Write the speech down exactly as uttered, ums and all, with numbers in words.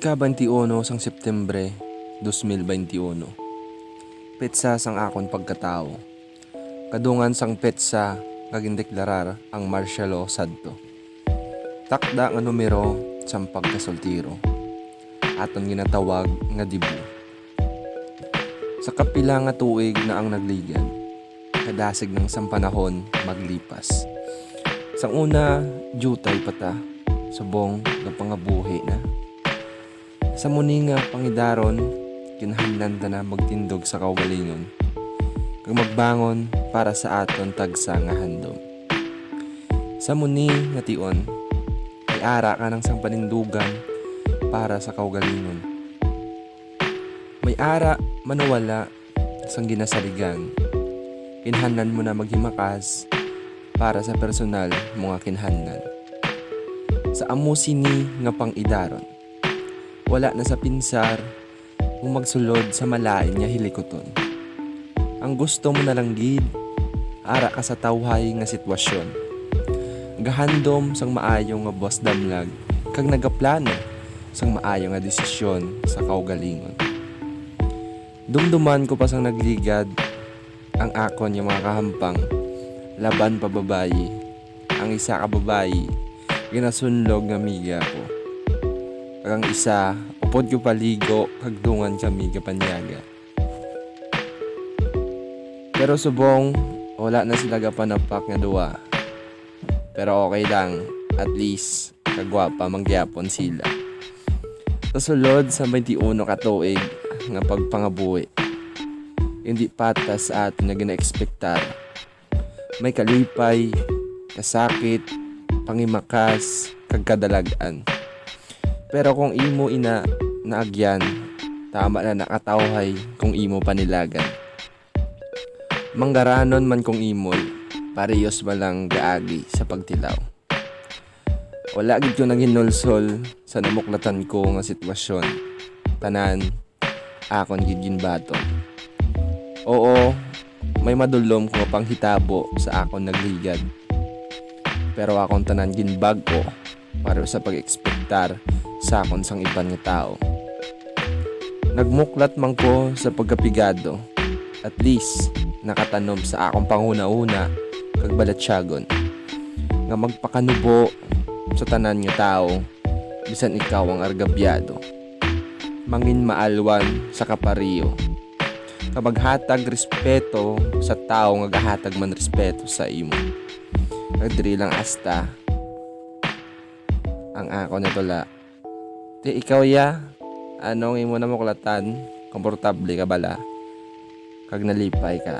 Ika-twenty-one sang Septembre, dos mil twenty-one. Petsa sang akon pagkatawo. Kadungan sang petsa nga gindeklarar ang martial law sadto. Takda nga numero sang pagkasoltero. Aton ginatawag nga debut. Sa kapila nga tuig na ang nagligad, kadasig nang sang panahon maglipas. Sang una, diutay pa ta, subong nga pangabuhi na. Sa muni nga pangidaron, kinahanglan ta na magtindog sa kaugalingon, kag magbangon para sa aton tagsa nga handom. Sa muni nga tion, may ara ka nang sang panindugan para sa kaugalingon. May ara man o wala sang ginasaligan, kinahanglan mo na maghimakas para sa personal mo nga kinahanglan. Sa amo sini nga pangidaron, wala na sa pinsar mo magsulod sa malain nga hilikuton. Ang gusto mo na lang gid, ara ka sa tawhay nga sitwasyon. Gahandom sang maayo nga buwas damlag kag nagaplano sang maayo nga desisyon sa kaugalingon. Dumduman ko pa sang nagligad ang akon nga mga kahampang laban pa babayi. Ang isa ka babayi ginasunlog nga amiga ko, kag ang isa upod ko paligo kag dungan kami gapanyaga. Pero subong wala na sila gapanapak nga duwa. Pero okay lang, at least kagwapa man gyapon sila. Sa sulod sa twenty-one ka tuig nga pagpangabuhi, hindi patas sa aton nga ginaekspektar. May kalipay, kasakit, pangimakas, kag kadalag-an. Pero kung imo ina naagyan, tama na nakatawhay kung imo panilagan. Manggaranon man kung imol, parehos man lang gaagi sa pagtilaw. Wala gid ko naghinulsol sa namuklatan ko nga sitwasyon. Tanan, akon gid ginbaton. Oo, may madulom ko nga panghitabo sa akon nagligad. Pero akon tanan ginbag-o para sa pag-ekspektar sa akon sang iban nga tawo. Nagmuklat man ko sa pagkapigado, at least nakatanom sa akon panghunahuna kag balatyagon nga magpakanubo sa tanan nga tawo, bisan ikaw ang argabyado. Mangin maalwan sa kapareho, kag maghatag respeto sa tawo nga gahatag man respeto sa imo. Kag diri lang hasta ang akon natula. Ti ikaw, ya, ano ang imo namuklatan? Komportable ka bala? Kag nalipay ka?